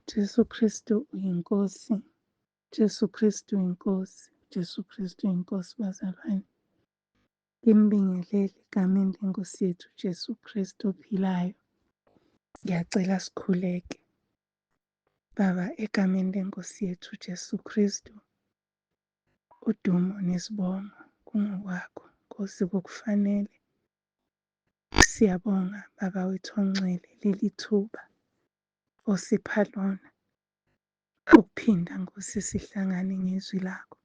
Jesu Kristu uyiNkosi, Jesu Kristu uyiNkosi, Jesu Kristu uyiNkosi bazalwane. Nginibingelele egameni leNkosi yethu Jesu Kristu ophilayo. Ngiyacela sikhuleke. Baba, egameni leNkosi yethu Jesu Kristu, udumo nesibongo kungokwakho. Nkosi, kukufanele. Siyabonga Baba wethu ongcwele leli thuba osipha lona ukuphinda Nkosi sihlangane ngezwi lakho.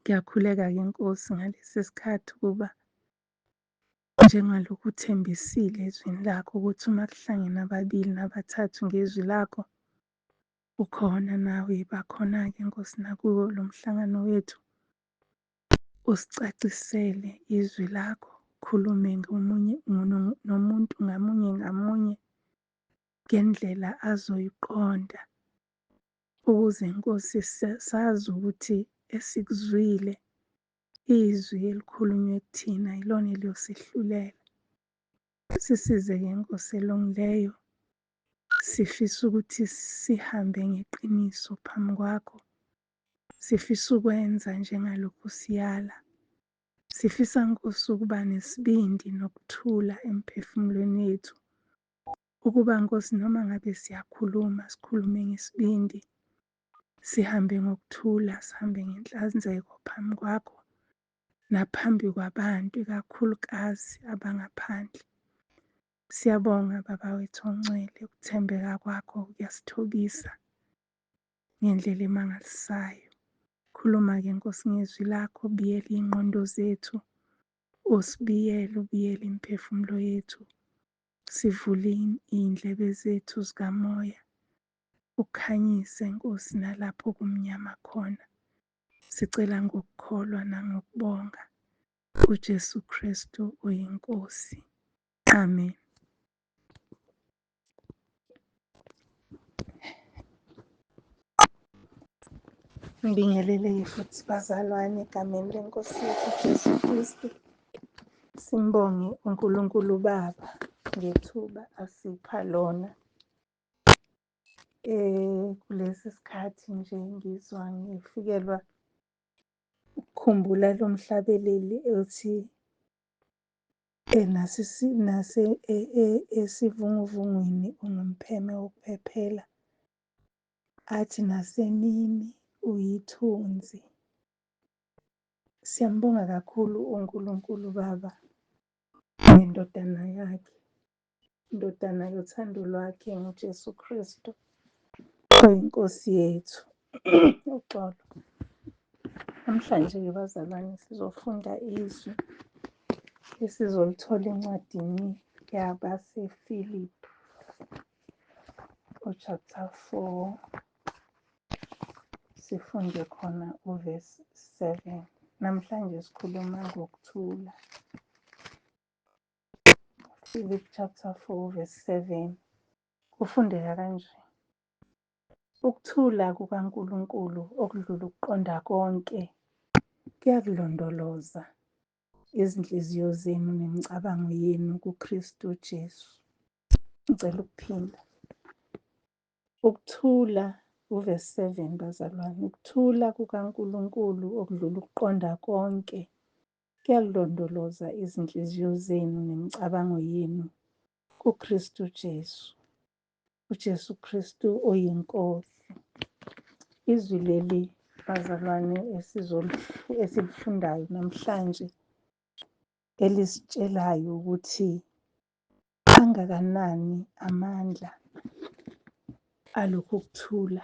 Ngiyakhuleka-ke Nkosi ngalesi sikhathi ukuba njengalokhu uthembisile ezwini lakho ukuthi uma kuhlangene ababili nabathathu ngezwi lakho ukhona nawe bakhona-ke Nkosi nakuwo lo mhlangano wethu. Usicacisele izwi lakho, ukhulume ngomunye nomuntu ngamunye ngamunye ngendlela azoyiqonda ukuze Nkosi sazi ukuthi esikuzwile izwi elikhulunywe kuthina yilona eliyosehlulela. Sisize-ke Nkosi elungileyo, sifisa ukuthi sihambe ngeqiniso phambi kwakho. Sifisa ukwenza njengalokhu siyala. Sifisa Nkosi ukuba nesibindi nokuthula emphefumulweni yethu. Ukuba Nkosi noma ngabe siyakhuluma, sikhulume ngesibindi. Sihambe ngokuthula, sihambe ngenhlanzeko phambi kwakho naphambi kwabantu, ikakhulukazi abangaphandle. Siyabonga Baba wethu ongcwele, ukuthembeka kwakho kuyasithobisa ngendlela emangalisayo. Khuluma-ke Nkosi ngezwi lakho, biyela iy'ngqondo zethu, usibiyele, ubiyele imiphefumulo yethu. Sivule iy'ndlebe zethu zikamoya, ukhanyise Nkosi nalapho kumnyama khona. Sicela ngokukholwa nangokubonga uJesu Kristu uyiNkosi. Amen. Ngibingelele futhi bazalwane egameni leNkosi yethu Jesu Kristu. Simbonge uNkulunkulu Baba ngethuba asipha lona. Kulesi sikhathi nje ngizwa ngifikelwa ukukhumbula lo mhlabeleli othi nase esivunguvungwini ungumpheme wokuphephela, athi nasemini uyithunzi. Siyambonga kakhulu uNkulunkulu Baba ngendodana yakhe, indodana yothando lwakhe nguJesu Kristu oyiNkosi yethu. Uxolo. Namhlanje-ke bazalwane sizofunda izwi esizolithola encwadini yabaseFilipi u-chapter 4 sifunde khona uvesi 7. Namhlanje sikhuluma ngokuthula. Philip chapter 4 verse 7 kufundeka kanje: Ukuthula kukaNkulunkulu okudlula ukuqonda konke kuyakulondoloza izinhliziyo zenu nemicabango yenu kuKristu Jesu. Ngicela ukuphinda. Ukuthula, uvesi 7 bazalwane, ukuthula kukaNkulunkulu okudlula ukuqonda konke kuyakulondoloza izinhliziyo zenu nemicabango yenu kuKristu Jesu. UJesu Kristu oyiNkosi. Izwi leli bazalwane esilifundayo namhlanje elisitshelayo ukuthi angakanani amandla alokhu kuthula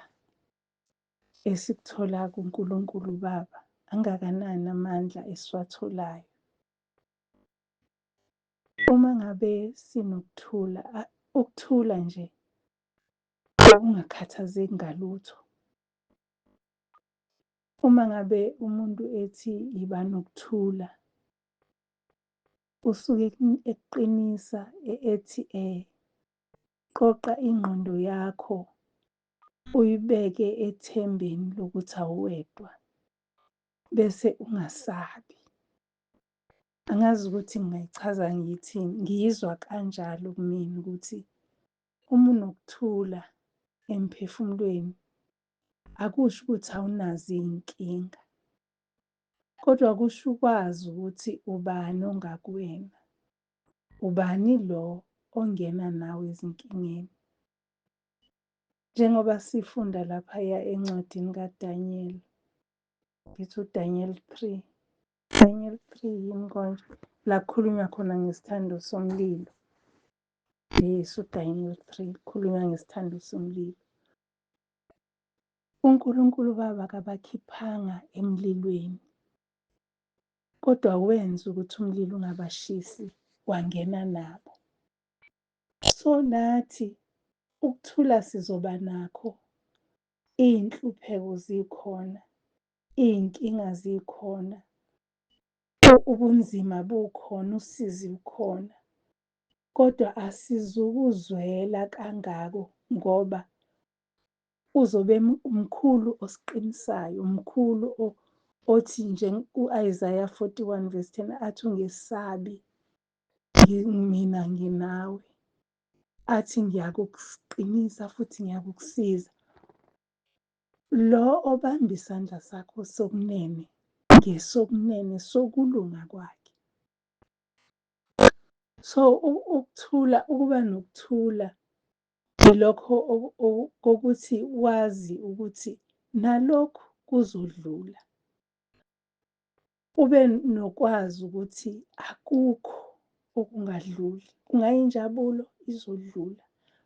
esikuthola kuNkulunkulu Baba, angakanani amandla esiwatholayo. Uma ngabe sinokuthula, ukuthula nje ukungakhathazeki ngalutho. Uma ngabe umuntu ethi yiba nokuthula, usuke ekuqinisa ethi qoqa ingqondo yakho uyibeke ethembeni lokuthi awuwedwa bese ungasabi. Angazi ukuthi ngingayichaza ngithini, ngiyizwa kanjalo kumina ukuthi uma unokuthula emphefumulweni akusho ukuthi awunazo iy'nkinga, kodwa kusho ukwazi ukuthi ubani ongakuwena, ubani lo ongena nawe ezinkingeni. Njengoba sifunda laphaya encwadini kaDaniel, ngithi uDaniel 3, Daniel 3 yini konje, la kukhulunywa khona ngesithando somlilo. Yes, uDaniel 3 kukhulunywa ngesithando somlilo. UNkulunkulu Baba akabakhiphanga emlilweni, kodwa wenza ukuthi umlilo ungabashisi, wangena nabo. So nathi ukuthula sizoba nakho, iy'nhlupheko zikhona, iy'nkinga zikhona, ubunzima bukhona, usizi lukhona. Kodwa asizukuzwela kangako ngoba uzobe mkhulu osiqinisayo, mkhulu othi nje ku-Isaiah 41 verse 10 athi ungesabi mina nginawe. Athi ngiyakukuqinisa futhi ngiyakukusiza. Lo obamba isandla sakho sokunene ngesokunene sokulunga kwakhe. So ukuthula, ukuba nokuthula yilokho kokuthi wazi ukuthi nalokhu kuzodlula. Ube nokwazi ukuthi akukho okungadluli. Kungayinjabulo izodlula,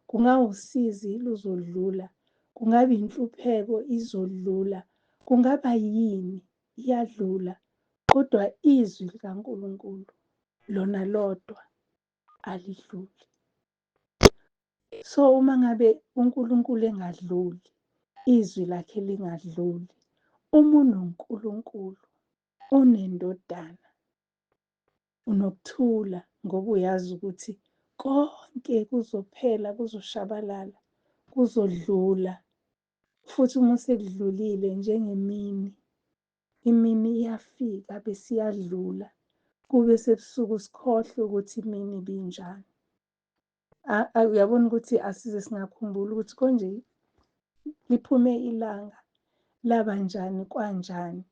kungawusizi luzodlula, kungaba inhlupheko izodlula, kungaba yini iyadlula. Kodwa izwi likaNkulunkulu lona lodwa alidluli. So uma ngabe uNkulunkulu engadluli, izwi lakhe lingadluli, uma unoNkulunkulu, unendodana, unokuthula ngoba uyazi ukuthi konke kuzophela, kuzoshabalala, kuzodlula. Futhi uma sekudlulile njengemini, imini iyafika bese iyadlula, kube sebusuku sikhohlwe ukuthi imini ibinjani. Uyabona ukuthi asize singakhumbuli ukuthi konje liphume ilanga laba njani kwanjani.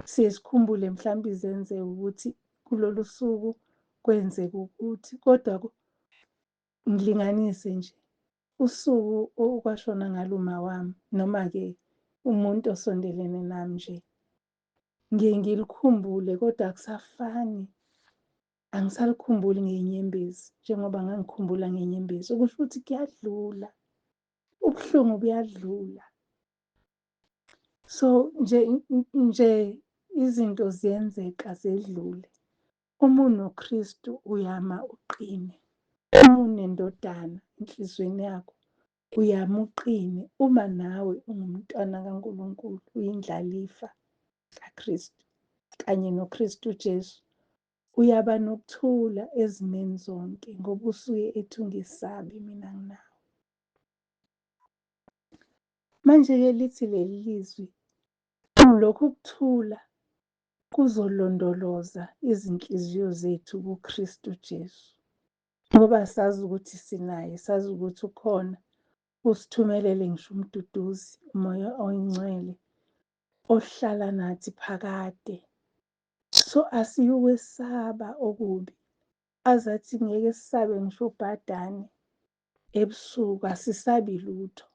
Siye sikhumbule mhlawumbe izenzeko ukuthi kulolu suku kwenzeka ukuthi, kodwa ngilinganise nje usuku okwashona ngalo uma wami noma-ke umuntu osondelene nami nje, ngiye ngilikhumbule kodwa akusafani. Angisalikhumbuli ngey'nyembezi njengoba ngangikhumbula ngey'nyembezi. Okusho ukuthi kuyadlula, ubuhlungu buyadlula. So nje nje izinto ziyenzeka zedlule. Uma unoKristu uyama uqine. Uma unendodana enhliziyweni yakho uyama uqine. Uma nawe ungumntwana kaNkulunkulu, uyindlalifa kaKristu kanye noKristu Jesu, uyaba nokuthula ezimeni zonke ngoba usuke ethi ungesabi mina nginawe. Manje-ke lithi leli lizwi, lokhu kuthula kuzolondoloza izinhliziyo zethu kuKristu Jesu. Ngoba sazi ukuthi sinaye, sazi ukuthi ukhona, usithumelele ngisho umduduzi, uMoya oyiNgcwele ohlala nathi phakade. So asiyukwesaba okubi, azathi ngeke sisabe ngisho ubhadane ebusuku, asisabi lutho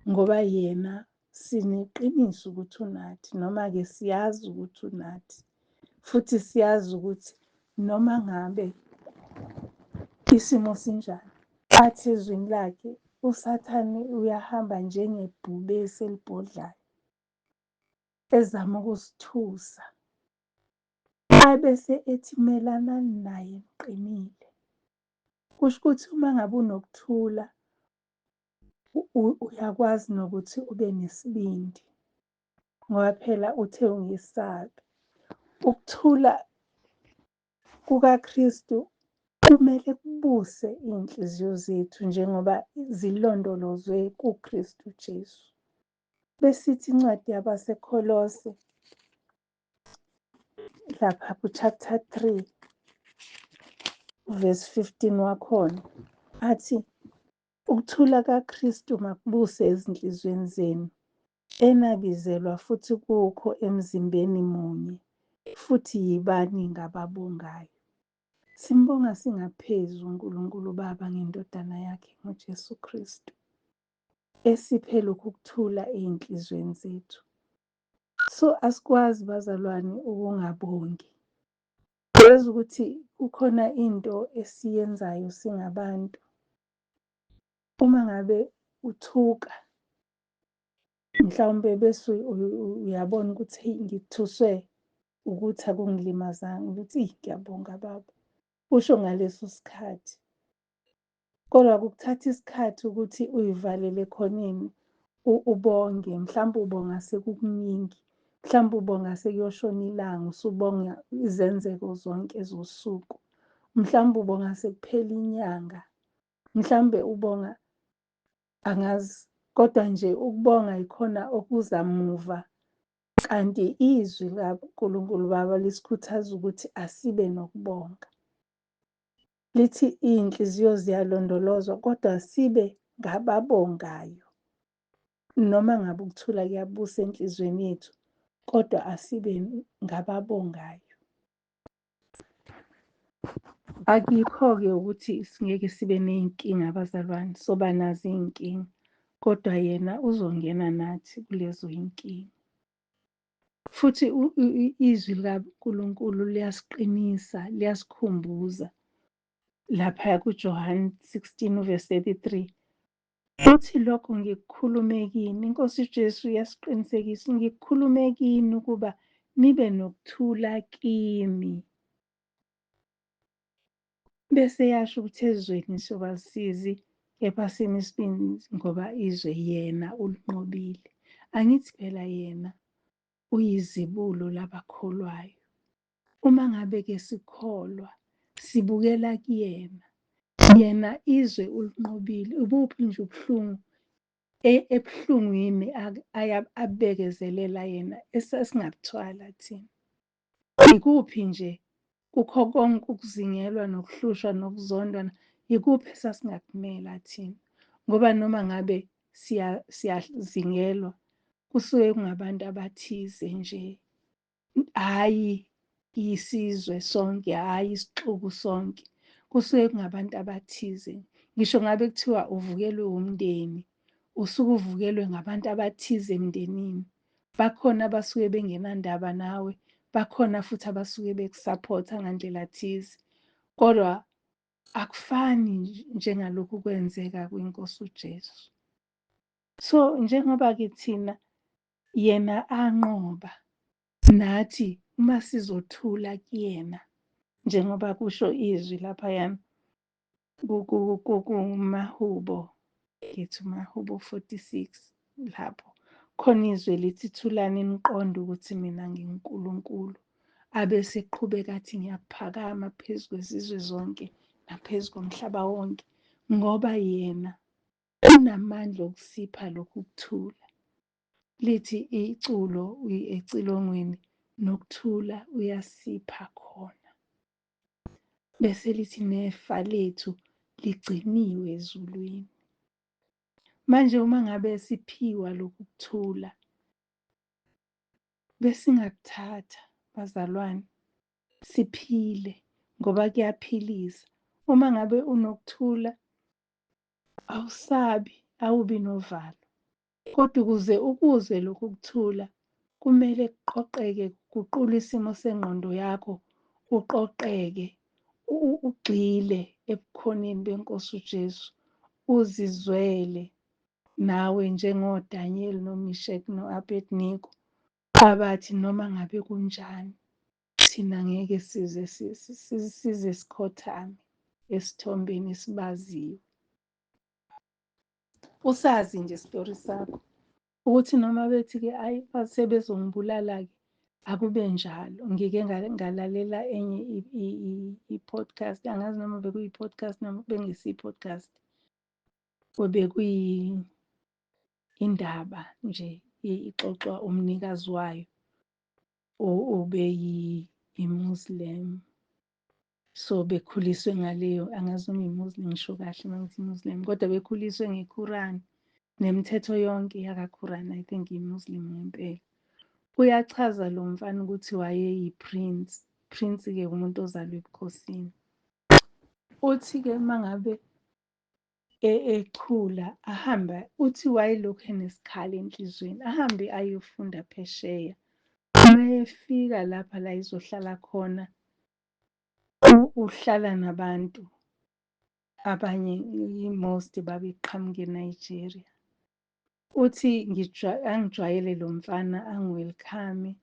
ngoba yena sineqiniso ukuthi unathi, noma-ke siyazi ukuthi unathi, futhi siyazi ukuthi noma ngabe isimo sinjani, athi ezwini lakhe uSathane uyahamba njengebhubesi elibhodlayo ezama ukusithusa, abese ethi melanani naye niqinile. Kusho ukuthi uma ngabe unokuthula uyakwazi nokuthi ube nesibindi ngoba phela uthe ungesabi. Ukuthula kukaKristu kumele kubuse iy'nhliziyo zethu njengoba zilondolozwe kuKristu Jesu. Besithi incwadi yabaseKholose lapha ku-chapter 3 verse 15 wakhona athi. Ukuthula kaKristu makubuse ezinhliziyweni zenu, enabizelwa futhi kukho emzimbeni munye, futhi yibani ngababongayo. Simbonga singaphezu uNkulunkulu Baba ngeNdodana yakhe ngoJesu Kristu, esiphe lokhu kuthula ey'nhliziyweni zethu. So asikwazi bazalwane ukungabongi. Yazi ukuthi kukhona into esiyenzayo singabantu. Uma ngabe uthuka, mhlawumbe bese uyabona ukuthi hey, ngithuswe ukuthi akungilimazanga, ukuthi eyi ngiyabonga baba, usho ngaleso sikhathi. Kodwa kukuthatha isikhathi ukuthi uyivalele ekhoneni ubonge, mhlawumbe ubonga sekukuningi, mhlawumbe ubonga sekuyoshona ilanga, usubonga izenzeko zonke zosuku, mhlawumbe ubonga sekuphela inyanga, mhlawumbe ubonga angazi, kodwa nje ukubonga yikhona okuza muva. Kanti izwi likaNkulunkulu Baba lisikhuthaza ukuthi asibe nokubonga. Lithi iy'nhliziyo ziyalondolozwa kodwa sibe ngababongayo. Noma ngabe ukuthula kuyabusa enhliziyweni yethu, kodwa asibe ngababongayo. Akikho-ke ukuthi singeke sibe ney'nkinga bazalwane, soba nazo iy'nkinga, kodwa yena uzongena nathi kulezo y'nkinga. Futhi izwi likaNkulunkulu liyasiqinisa, liyasikhumbuza. Laphaya kuJohane 16 verse 33, uthi lokho ngikukhulume kini, iNkosi uJesu iyasiqinisekisa, ngikukhulume kini ukuba nibe nokuthula kimi. Bese yasho ukuthi ezweni siyoba sizi, kepha simi isibindi ngoba izwe yena ulinqobile. Angithi phela yena uyizibulo labakholwayo. Uma ngabe-ke sikholwa, sibukela kuyena, yena izwe ulinqobile. Ubuphi nje ubuhlungu ebuhlungwini abekezelela yena esasingabuthwala thina. Ikuphi nje kukho konke ukuzingelwa nokuhlushwa nokuzondwa, ikuphi esasingakumela thina? Ngoba noma ngabe siyazingelwa, kusuke kungabantu abathize nje, hhayi isizwe sonke, hhayi isixuku sonke, kusuke kungabantu abathize. Ngisho ngabe kuthiwa uvukelwe umndeni, usuke uvukelwe ngabantu abathize emndenini. Bakhona abasuke bengenandaba nawe, bakhona futhi abasuke bekusaphotha ngandlela thize. Kodwa akufani njengalokhu kwenzeka kwiNkosi uJesu. So njengoba-ke thina yena anqoba, nathi uma sizothula kuyena, njengoba kusho izwi laphayana kumaHubo, ngithi uMahubo 46 lapho khona izwi lithi thulani niqonde ukuthi mina nginguNkulunkulu. Abese eqhubeka athi ngiyaphakama phezu kwezizwe zonke naphezu komhlaba wonke, ngoba yena unamandla okusipha lokhu kuthula. Lithi iculo ecilongweni, nokuthula uyasipha khona. Bese lithi nefa lethu ligciniwe ezulwini. Manje uma ngabe siphiwa lokhu kuthula, besingakuthatha bazalwane siphile, ngoba kuyaphilisa. Uma ngabe unokuthula awusabi, awubi novalo. Kodwa ukuze ukuzwe lokhu kuthula, kumele kuqoqeke, kuguqule isimo sengqondo yakho, uqoqeke, ugxile ebukhoneni beNkosi uJesu, uzizwele nawe njengoDaniel noMishek no-Abednego abathi noma ngabe kunjani thina ngeke size size sikhothame esithombeni esibaziwe. Usazi nje isitori sakho ukuthi noma bethi-ke ayi sebezongibulala-ke akube njalo. Ngike ngalalela enye i-podcast, angazi noma bekuyi-podcast noma bengesiyo i-podcast, indaba nje ixoxwa umnikazi wayo obeyi-Muslim. So bekhuliswe ngaleyo, angazi noma i-Muslim, ngisho kahle uma ngithi i-Muslim, kodwa bekhuliswe ngeQuran nemithetho yonke yakaQuran. I think i-Muslim ngempela. Uyachaza lo mfana ukuthi wayeyi-prince. Prince-ke umuntu ozalwe ebukhosini. Uthi-ke uma ngabe ekhula ahambe, uthi wayelokhu enesikhala enhliziyweni, ahambe ayofunda phesheya. Uma efika lapha la izohlala khona, uhlala nabantu abanye, i-most babeqhamuka eNigeria. Uthi angijwayele lo mfana, angi-welcome.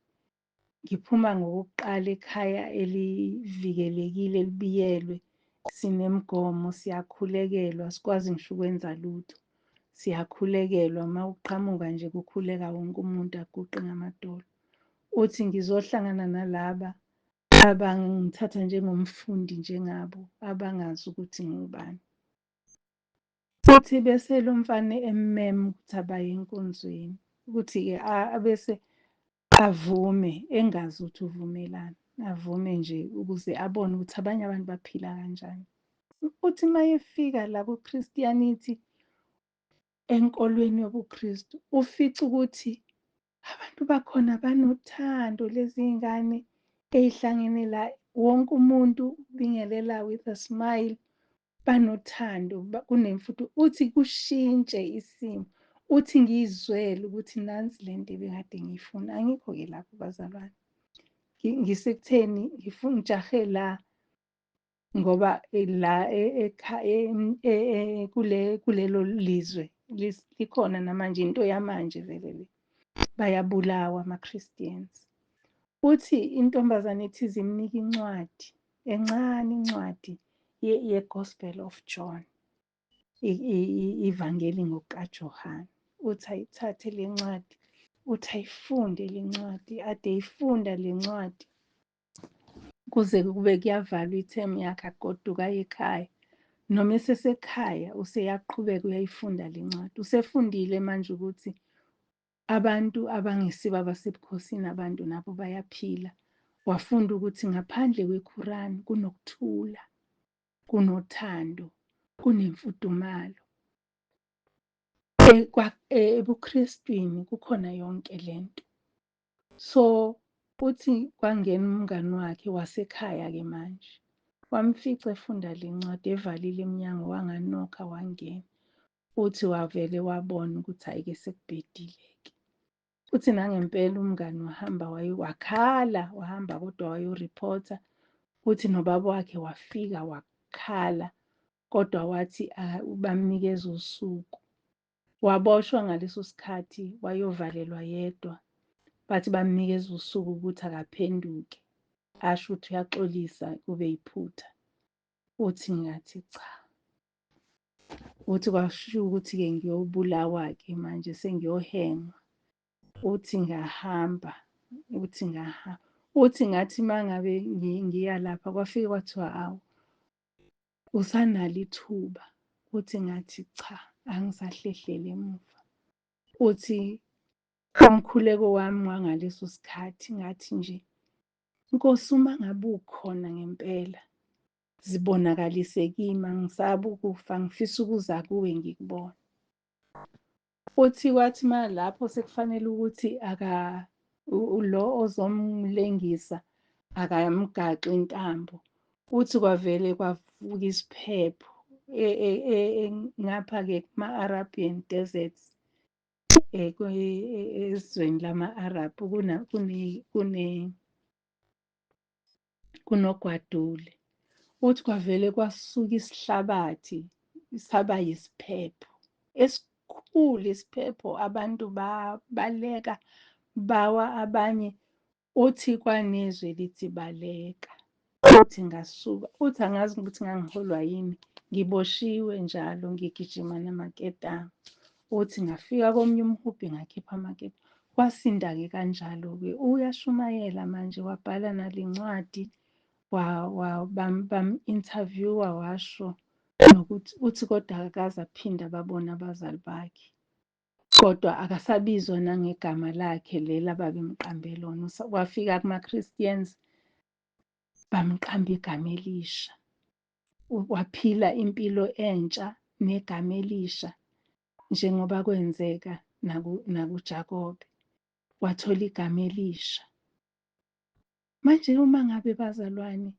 Ngiphuma ngokokuqala ekhaya elivikelekile, elibiyelwe, sinemigomo, siyakhulekelwa, asikwazi ngisho ukwenza lutho. Siyakhulekelwa, uma uqhamuka nje kukhuleka wonke umuntu aguqe ngamadolo. Uthi ngizohlangana nalaba abangithatha njengomfundi njengabo, abangazi ukuthi ngubani. Futhi bese lo mfana emmema ukuthi abaye enkonzweni, ukuthi-ke abese avume, engazi ukuthi uvumelani, avume nje ukuze abone ukuthi abanye abantu baphila kanjani. Uthi uma efika la ku-Christianity, enkolweni yobuKristu, ufica ukuthi abantu bakhona banothando, lezi ngane ey'hlangene la, wonke umuntu ubingelela with a smile, banothando, kunemfundo. Uthi kushintshe isimo, uthi ngiyizwele ukuthi nansi le nto ebekade ngiyifuna. Angikho-ke lapho bazalwane, ngisekutheni ngijahe la ngoba la kulelo lizwe likhona namanje into yamanje vele le, bayabulawa ama-Christians. Uthi intombazane ethize imnika incwadi encane, incwadi ye-Gospel of John, ivangeli ngokukaJohane. Uthi ayithathe le ncwadi, uthi ayifunde le ncwadi, ade eyifunda le ncwadi kuze kube kuyavalwa ithemu yakhe, agoduka aye ekhaya. Noma esesekhaya useyaqhubeka uyayifunda le ncwadi. Usefundile manje ukuthi abantu abangesibo abasebukhosini, abantu nabo bayaphila. Wafunda ukuthi ngaphandle kweQuran kunokuthula, kunothando, kunemfudumalo. EbuKristwini kukhona yonke lento. So uthi kwangena umngani wakhe wasekhaya-ke manje, wamfica efunda le ncwadi, evalile emnyango, wanganokha wangena. Uthi wavele wabona ukuthi hhayi-ke sekubhedile-ke. Uthi nangempela umngani wahamba wakhala, wahamba kodwa wayoripotha. Uthi nobaba wakhe wafika wakhala, kodwa wathi bamnikeza usuku. Waboshwa ngaleso sikhathi, wayovalelwa yedwa. Bathi bamnikeza usuku ukuthi akaphenduke, asho ukuthi uyaxolisa kube yiphutha. Uthi ngathi cha. Uthi kwasho ukuthi-ke ngiyobulawa-ke manje, sengiyohengwa. Uthi ngahamba, uthi ngahamba. Uthi ngathi uma ngabe ngiya lapha kwafike kwathiwa awu usanalo ithuba. Uthi ngathi cha, angisahlehlele emuva. Uthi umkhuleko wami wangaleso sikhathi ngathi nje, Nkosi, uma ngabe ukhona ngempela, zibonakalise kimi, angisabi ukufa, ngifisa ukuza kuwe ngikubone. Uthi kwathi ma lapho sekufanele ukuthi aka lo ozomlengisa akamgaxi intambo, uthi kwavele kwavuka isiphepho ngapha-ke kuma-Arabian deserts, ezweni lama-Arab kunogwadule. Uthi kwavele kwasuka isihlabathi saba yisiphepho esikhulu, isiphepho, abantu babaleka bawa abanye. Uthi kwanezwi elithi baleka. Uthi ngasuka, uthi angazi ukuthi ngangiholwa yini, ngiboshiwe njalo ngigijima namaketanga. Uthi ngafika komunye umhubhe ngakhipha amaketanga. Wasinda-ke kanjalo-ke. Uyashumayela manje, wabhala nale ncwadi, bam-interview-a washo nokuthi uthi kodwa akakaze aphinde ababone abazali bakhe. Kodwa akasabizwa nangegama lakhe leli ababemqambe lona. Wafika kuma-Christians. Bamqamba igama elisha. Waphila impilo entsha negama elisha njengoba kwenzeka nakuJakobe. Wathola igama elisha. Manje uma ngabe bazalwane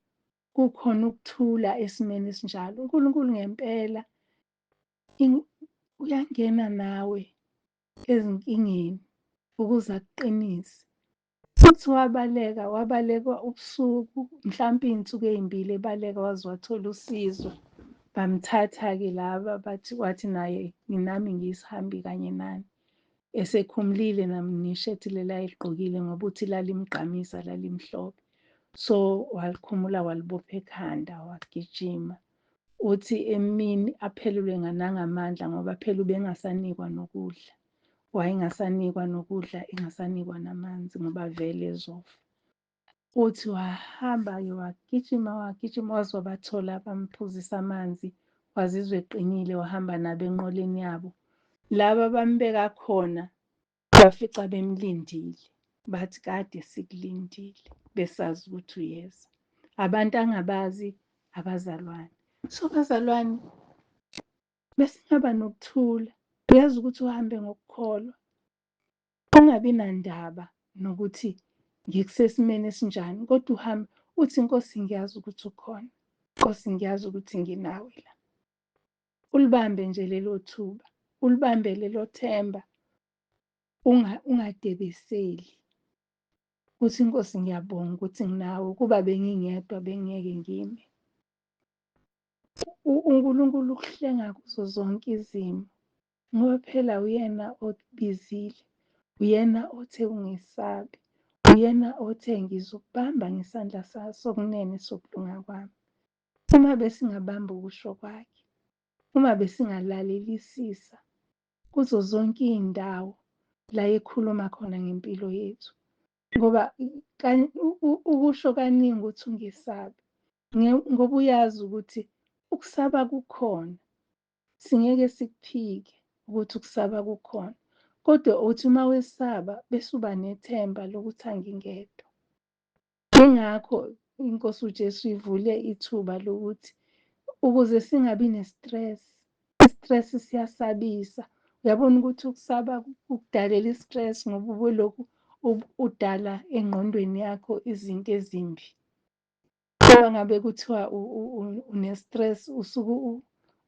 kukhona ukuthula esimeni esinjalo, uNkulunkulu ngempela uyangena nawe ezinkingeni ukuze akuqinise. Futhi wabaleka, wabaleka ubusuku, mhlampe iy'nsuku ey'mbili ebaleka waze wathola usizo. Bamthatha-ke laba bathi, wathi naye nami ngiyisihambi kanye nani. Esekhumulile neshethi leli ayeligqokile ngoba uthi lalimgqamisa lalimhlophe. So walikhumula walibopha ekhanda wagijima. Uthi emini aphelelwe nangamandla ngoba phela ubengasanikwa nokudla. Wayengasanikwa nokudla, engasanikwa namanzi ngoba vele ezofa. Uthi wahamba-ke wagijima wagijima waze wabathola bamphuzisa amanzi, wazizwa eqinile wahamba nabo enqoleni yabo. Laba bambeka khona bafica bemlindile, bathi kade sikulindile besazi ukuthi uyeza. Abantu angabazi abazalwane. So bazalwane besingaba nokuthula, uyazi ukuthi uhambe ngokukholwa, ungabi nandaba nokuthi ngikusesimeni esinjani, kodwa uhambe uthi Nkosi ngiyazi ukuthi ukhona, Nkosi ngiyazi ukuthi nginawe la. Ulibambe nje lelo thuba, ulibambe lelo themba, ungadebeseli. Uthi Nkosi ngiyabonga ukuthi nginawe, ukuba bengingedwa bengingeke ngime. UNkulunkulu ukuhlenga kuzo zonke izimo ngoba phela uyena okubizile, uyena othe ungesabi, uyena othe ngizokubamba ngesandla sokunene sokulunga kwami. Uma besingabamba ukusho kwakhe, uma besingalalelisisa kuzo zonke iy'ndawo la ekhuluma khona ngempilo yethu, ngoba ukusho kaningi ukuthi ungesabi, ngoba uyazi ukuthi ukusaba kukhona, singeke sikuphike ukuthi ukusaba kukhona, kodwa uthi uma wesaba bese uba nethemba lokuthi angingedwa. Yingakho iNkosi uJesu ivule ithuba lokuthi ukuze singabi ne-stress. I-stress siyasabisa. Uyabona ukuthi ukusaba kukudalela i-stress ngoba ubulokhu udala engqondweni yakho izinto ezimbi. Uma ngabe kuthiwa une-stress usuke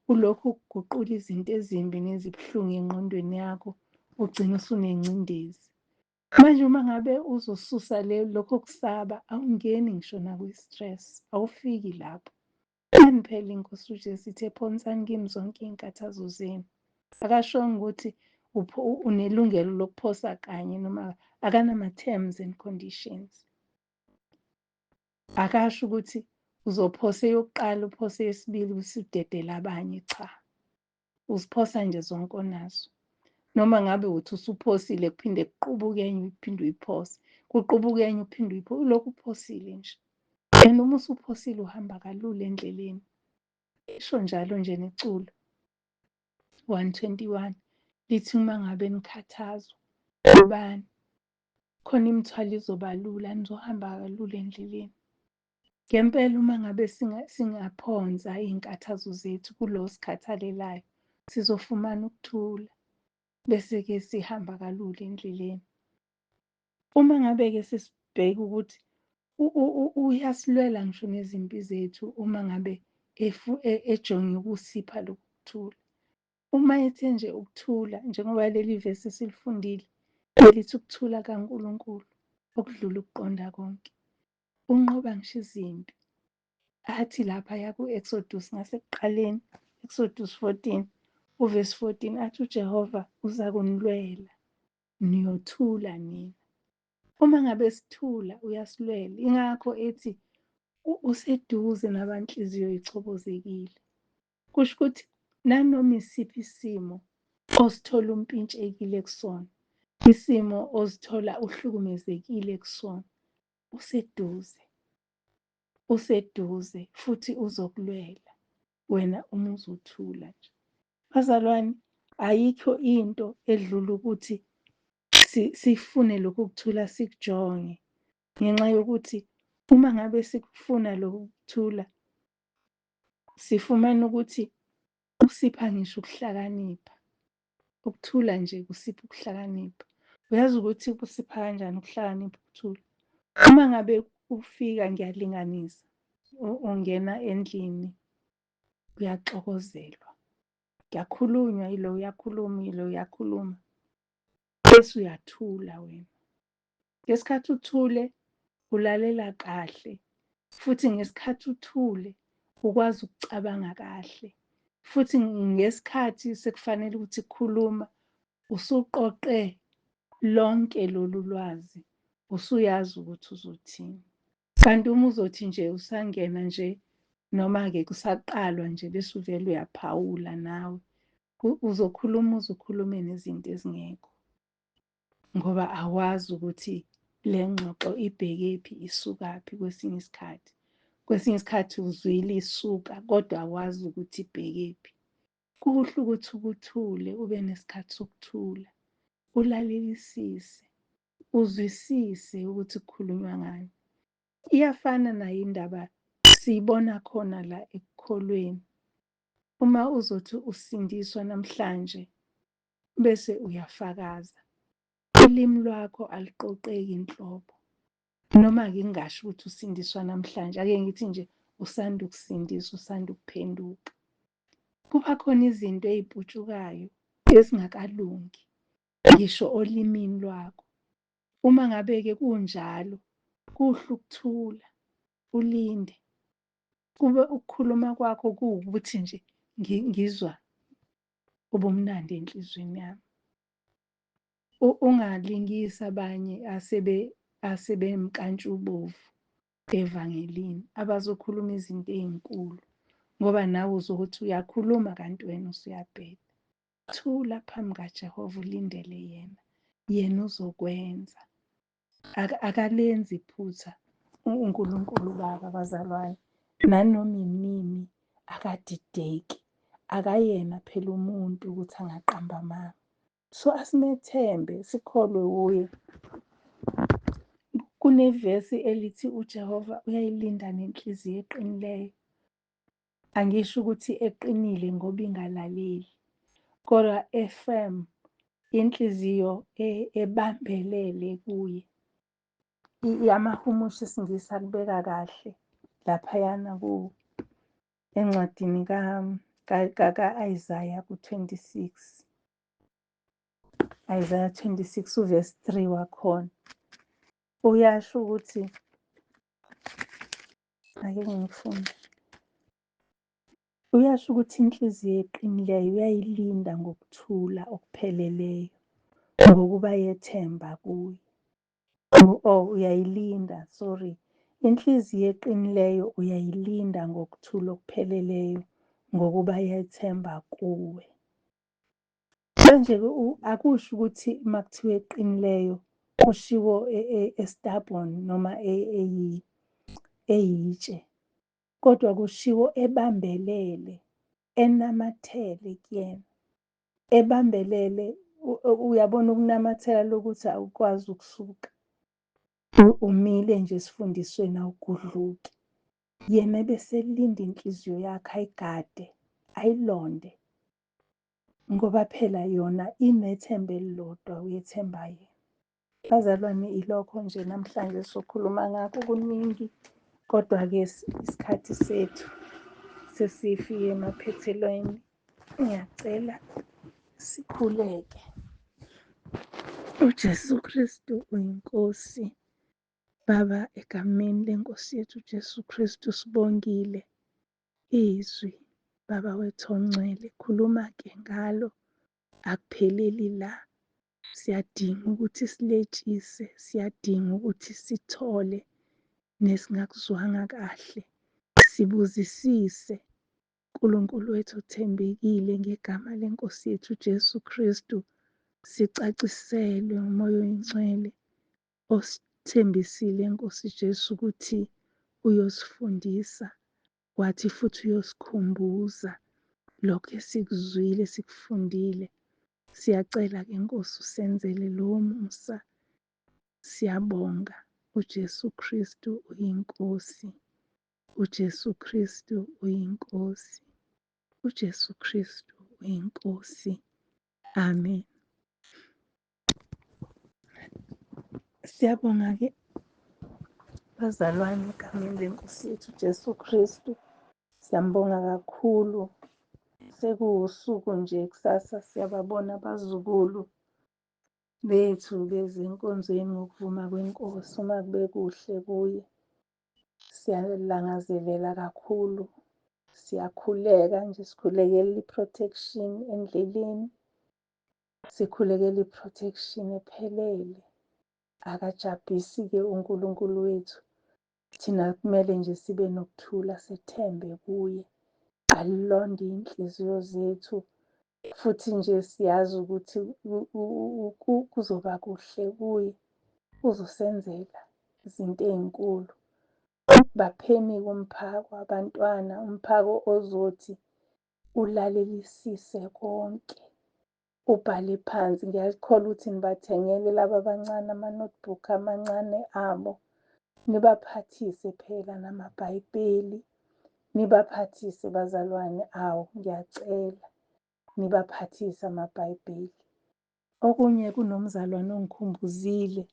ulokhu uguqula izinto ezimbi nezibuhlungu engqondweni yakho, ugcine usunengcindezi. Manje uma ngabe uzosusa le lokho kusaba, awungeni ngisho nakwi-stress, awufiki lapho. Ngani phela iNkosi uJesu ithe phonsani kimi zonke iy'nkathazo zenu. Akashongo ukuthi unelungelo lokuphosa kanye noma akanama-terms and conditions. Akasho ukuthi uzophosa eyokuqala uphose eyesibili usudedela abanye, cha. Uziphosa nje zonke onazo. Noma ngabe uthi usuphosile kuphinde kuqubuke enye uphinde uyiphose, kuqubuke enye uphinde uyiphose, ulokhu uphosile nje. And uma usuphosile uhamba kalula endleleni. Isho njalo nje neculo 121 lithi uma ngabe nikhathazwa ubani khona imithwalo izoba lula, nizohamba kalula endleleni. Ngempela uma ngabe singaphonsa iy'nkathazo zethu kulo osikhathalelayo, sizofumana ukuthula bese-ke sihamba kalula endleleni. Uma ngabe-ke sesibheka ukuthi uyasilwela ngisho nezimpi zethu uma ngabe ejonge ukusipha lokhu kuthula. Uma ethe nje ukuthula, njengoba leli vesi esilifundile belithi ukuthula kaNkulunkulu okudlula ukuqonda konke, unqoba ngisho izimpi. Athi laphaya ku-Exodus ngasekuqaleni, Exodus 14, uvesi 14 athi uJehova uzakunilwela, niyothula nina. Uma ngabe sithula uyasilwela. Ingakho ethi useduze nabanhliziyo ichobozekile. Kusho ukuthi nanoma isiphi isimo osithola umpintshekile kusona, isimo ozithola uhlukumezekile kusona, useduze, useduze futhi uzokulwela wena uma uzothula nje. Bazalwane, ayikho into edlula ukuthi sifune lokhu kuthula sikujonge ngenxa yokuthi Uma ngabe sikufuna lokhu kuthula, sifumana ukuthi usipha ngisho ukuhlakanipha. Ukuthula nje kusipha ukuhlakanipha. Uyazi ukuthi kusipha kanjani ukuhlakanipha ukuthula? Uma ngabe ufika, ngiyalinganisa, ungena endlini, kuyaxokozelwa, kuyakhulunywa, yilo uyakhuluma, yilo uyakhuluma, bese uyathula wena. Ngesikhathi uthule, ulalela kahle, futhi ngesikhathi uthule ukwazi ukucabanga kahle, futhi ngesikhathi sekufanele ukuthi khuluma, usuqoqe lonke lolu lwazi, usuyazi ukuthi uzothini. Kanti uma uzothi nje usangena nje, noma-ke kusaqalwa nje, bese uvele uyaphawula nawe, uzokhuluma uze ukhulume nezinto ezingekho, ngoba awazi ukuthi le ngxoxo ibhekephi, isukaphi. Kwesinye isikhathi, kwesinye isikhathi uzwile isuka, kodwa awazi ukuthi ibhekephi. Kuhle ukuthi ukuthule, ube nesikhathi sokuthula, ulalelisise, uzwisise ukuthi kukhulunywa ngani. Iyafana nayo indaba, siyibona khona la ekukholweni. Uma uzothi usindiswa namhlanje bese uyafakaza, ulimi lwakho aluqoqeki inhlobo. Noma-ke ngingasho ukuthi usindiswa namhlanje, ake ngithi nje usanda ukusindiswa, usanda ukuphenduka. Kuba khona izinto ey'putshukayo ezingakalungi ngisho olimini lwakho. Uma ngabe-ke kunjalo, kuhle ukuthula, ulinde. Kube ukukhuluma kwakho kuwukuthi nje ngizwa ubumnandi enhliziyweni yami. Ungalingisi abanye asebemnkantshubovu evangelini, abazokhuluma izinto ey'nkulu, ngoba nawe uzokuthi uyakhuluma kanti wena usuyabheda. Thula phambi kaJehova, ulindele yena, yena uzokwenza. Akalenzi iphutha uNkulunkulu Baba, bazalwane, nanoma inini akadideki, akayena phela umuntu ukuthi angaqamba amanga. So asimethembe, sikholwe wuye. Kunevesi elithi uJehova uyayilinda nenhliziyo eqinileyo. Angisho ukuthi eqinile ngoba ingalaleli, kodwa e-firm, inhliziyo ebambelele kuye. Amahumusho esiNgisi akubeka kahle laphayana encwadini ka-Isaya ku-26. Isaiah 26 uverse 3 wakhona. Uyasho ukuthi, ake ngifunde. Uyasho ukuthi inhliziyo eqinileyo uyayilinda ngokuthula okupheleleyo, ngokuba yethemba kuye. Oh, uyayilinda, sorry. Inhliziyo eqinileyo uyayilinda ngokuthula okupheleleyo, ngokuba yethemba kuwe. Manje-ke akusho ukuthi uma kuthiwa eqinileyo kushiwo e-stubborn noma eyitshe, kodwa kushiwo ebambelele, enamathele kuyena, ebambelele. Uyabona ukunamathela lokuthi awukwazi ukusuka, umile nje esifundisweni, awugudluki. Yena ebeselinda inhliziyo yakhe, ayigade, ayilonde, ngoba phela yona inethemba elilodwa, uyethemba yena. Bazalwane, ilokho nje namhlanje sokhuluma ngakho, kuningi, kodwa-ke isikhathi sethu sesifike emaphethelweni. Ngiyacela sikhuleke. UJesu Kristu uyiNkosi. Baba, egameni leNkosi yethu uJesu Kristu, sibongile izwi, Baba wethu ongcwele, khuluma-ke ngalo, akupheleli la. Siyadinga ukuthi siletshise, siyadinga ukuthi sithole nesingakuzwanga kahle, sibuzisise. Nkulunkulu wethu othembekile, ngegama leNkosi yethu uJesu Kristu, sicaciselwe nguMoya oyiNgcwele osithembisile, Nkosi Jesu, ukuthi uyosifundisa, wathi futhi uyosikhumbuza lokho esikuzwile, esikufundile. Siyacela-ke Nkosi, usenzele lowo musa. Siyabonga. uJesu Kristu uyiNkosi, uJesu Kristu uyiNkosi, uJesu Kristu uyiNkosi. Amen. Siyabonga-ke bazalwane egameni lenkosi yethu Jesu Kristu. Siyambonga kakhulu. Sekuwusuku nje kusasa siyababona abazukulu bethu bezenkonzweni ngokuvuma kwenkosi uma kube kuhle kuye. Siyalangazelela kakhulu. Siyakhuleka nje sikhulekela i-protection endleleni. Sikhulekela i-protection ephelele. Akajabhisi-ke uNkulunkulu wethu. Thina kumele nje sibe nokuthula sethembe kuye. Alilonde iy'nhliziyo zethu futhi nje siyazi ukuthi kuzoba kuhle kuye. Uzosenzela izinto ey'nkulu. Bapheni umphako abantwana, umphako ozothi ulalelisise konke. Ubhale phansi. Ngiyakholwa ukuthi nibathengele laba abancane ama-notebook amancane abo. Nibaphathise phela namaBhayibheli. Nibaphathise bazalwane, awu ngiyacela nibaphathise amaBhayibheli. Okunye kunomzalwane ongikhumbuzile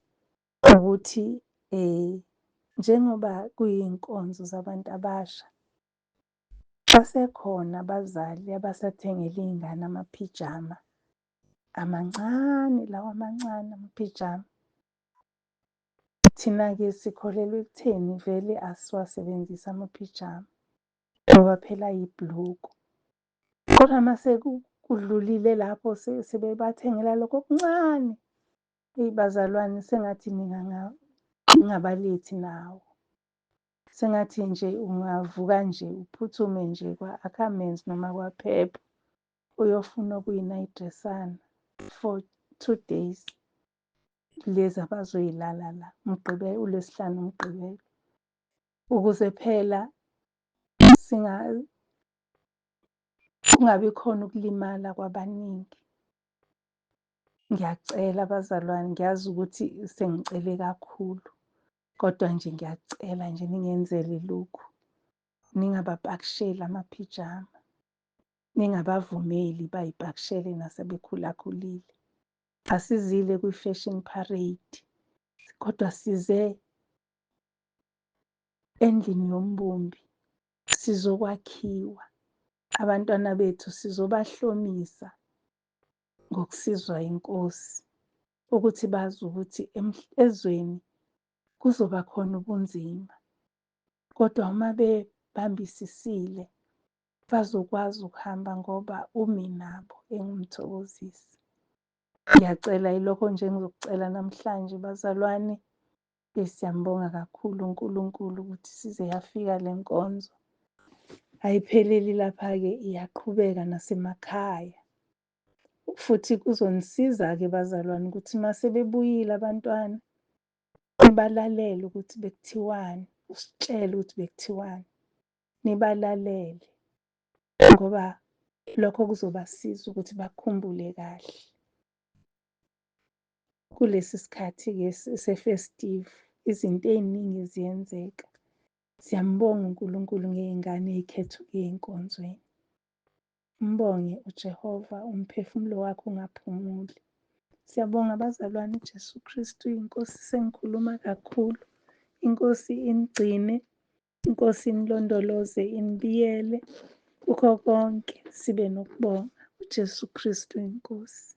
ukuthi njengoba kuyinkonzo zabantu abasha, basekhona abazali abasathengela iy'ngane amaphijama amancane lawa amancane amaphijama. Thina-ke sikholelwa ekutheni vele asiwasebenzisi amaphijama ngoba phela ayibhuluku. Kodwa uma sekudlulile lapho sebebathengela lokho okuncane, eyi bazalwane sengathi ningabalethi nawo. Sengathi nje ungavuka nje uphuthume nje kwa-Ackermans noma kwa-Pep uyofuna okuyinayidresana for 2 days lezi abazoyilala la uMgqibelo, uLwesihlanu, uMgqibelo, ukuze phela kungabi khona ukulimala kwabaningi. Ngiyacela bazalwane, ngiyazi ukuthi sengicele kakhulu, kodwa nje ngiyacela nje ningenzele lokhu. Ningabapakisheli amaphijama, ningabavumeli bayipakishele nasebekhulakhulile. Asizile kwi-fashion parade, kodwa size endlini yombumbi sizokwakhiwa. Abantwana bethu sizobahlomisa ngokusizwa inkosi ukuthi bazi ukuthi ezweni kuzoba khona ubunzima, kodwa uma bebambisisile bazokwazi ukuhamba ngoba umi nabo engumthokozisi. Ngiyacela yilokho nje engizokucela namhlanje bazalwane. Siyambonga kakhulu uNkulunkulu ukuthi size yafika le nkonzo. Ayipheleli lapha-ke iyaqhubeka nasemakhaya. Futhi kuzonisiza-ke bazalwane ukuthi uma sebebuyile abantwana nibalalele ukuthi bekuthiwani, usitshele ukuthi bekuthiwani. Nibalalele ngoba lokho kuzobasiza ukuthi bakhumbule kahle. Kulesi sikhathi-ke se-festive izinto ey'ningi ziyenzeka. Siyambonga uNkulunkulu ngey'ngane ey'khetha ukuya enkonzweni. Umbonge uJehova umphefumulo wakho ungaphumuli. Siyabonga bazalwane, uJesu Kristu iNkosi. Sengikhuluma kakhulu. Inkosi inigcine, inkosi inilondoloze, inibiyele kukho konke sibe nokubonga. uJesu Kristu iNkosi.